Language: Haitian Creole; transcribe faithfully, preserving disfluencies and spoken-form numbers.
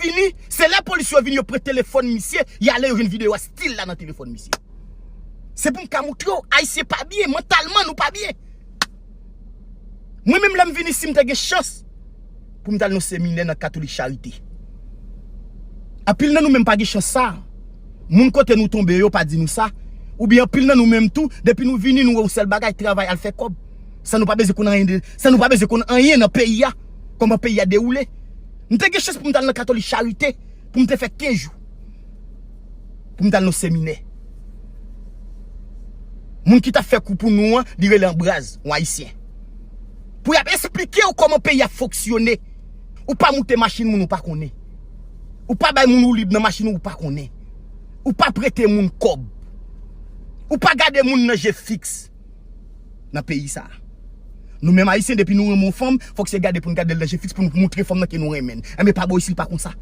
Vini, se lè polis yo vini, yo pran telefòn misye, y ale, yo jwenn videyo a still la nan telefòn misye. Se pou m ka moutre w, Ayisyen pa byen, mantalman nou pa byen. Mwen menm lè m vin isi, m te gen chans pou m t al nan seminè nan Katolik Charite. Anpil nan nou menm pa gen chans sa. Moun kote nou tonbe yo pa di nou sa. Oubyen anpil nan nou menm tou, depi nou vini, nou wè yon sèl bagay, travay, al fè kòb. San nou pa bezwen konn anyen de, san nou pa bezwen konn anyen nan peyi a, kòman peyi a dewoule. M te gen chans pou m t al nan Katolik Charite, pou m te fè kenz jou. Pou m t al nan seminè. Moun ki t ap fè kou pou nou an, li rele Anbraz, yon Ayisyen. Pou y ap esplike w kòman peyi ap fonksyone. Ou pa moute machin moun ou pa konnen. Ou pa bay moun woulib nan machin ou pa konnen. Ou pa prete moun kòb. Ou pa gade moun nan je fiks nan peyi sa a. Nou menm Ayisyen, depi nou renmen yon fanm, fòk se gade pou n gade l nan je fiks pou nou moutre fanm nan ke nou renmen l. Enben, pa bò isi, l pa konsa.